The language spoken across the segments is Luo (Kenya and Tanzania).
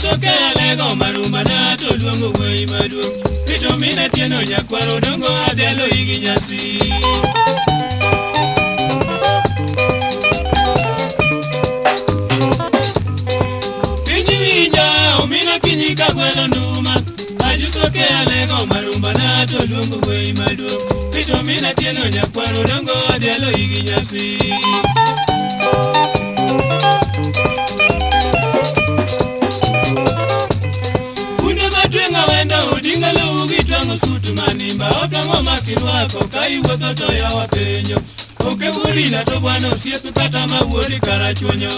Ajusoke alego marumbana to luongo wuoyi maduong'. Pito mina tieno nyakwaro dongo adhialo igi nyasi. Piny winja omina kinyi ka gwelo nduma. Ajusoke alego marumbana to luongo wuoyi maduong'. Pito mina tieno nyakwaro dongo adhialo igi nyasi. Kunde matweng'a wendo odinga lowo gi twang'o sut manimba otwang'o makirwako ka iwuotho to yawa penjo oke burina to bwana osiep kata ma wuodi karachuonyo.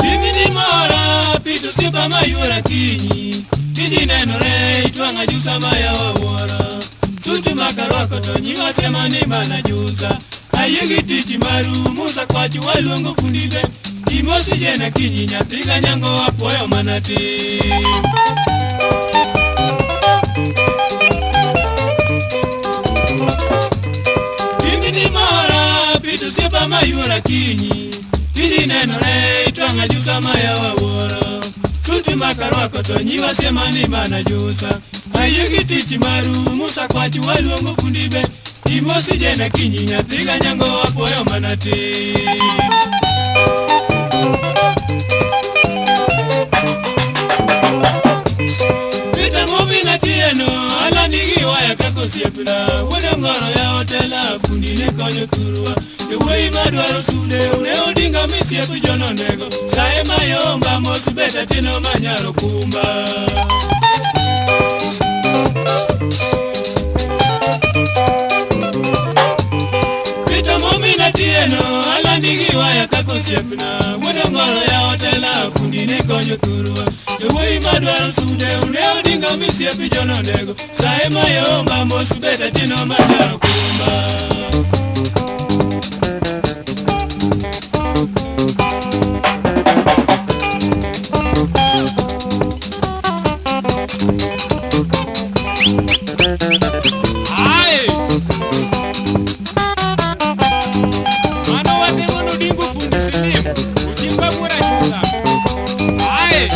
Timni mora pito osiepa mayuora kinyi tiji nenore itwang'a jusa ma yawa wuoro suti makarwako to nyiwa sema ni mana jusa ayie gi tich maru Musa kwach waluongo fundi be imosi jena kinyi nyathi ga nyango apuoyo mana tim. Timni mora pito osiepa mayuora kinyi tiji nenore itwang'a jusa ma yawa wuoro suti makarwako to nyiwa sema ni mana jusa ayie gi tich maru Musa kwach waluongo fundi be imosi jena kinyi nyathi ga nyango apuoyo mana tim. Peter Mobina tieno alandi gi waya kaka osiepna wuod ongoro ya otela fundi ne konyo thurwa jowuoyi madwaro sude ne odinga misiep jononego saye mayomba mos beta tino manyaro kumba. Peter Mobina tieno alandi gi waya kaka osiepna wuod ongoro ya otela fundi ne konyo thurwa jowuoyi madwaro sude ne odinga misiep jononego saye mayomba mos beta tino manyaro kumba. Aye! Mano watemo nodingo fundi silim, osimba wuora jusa. Aye!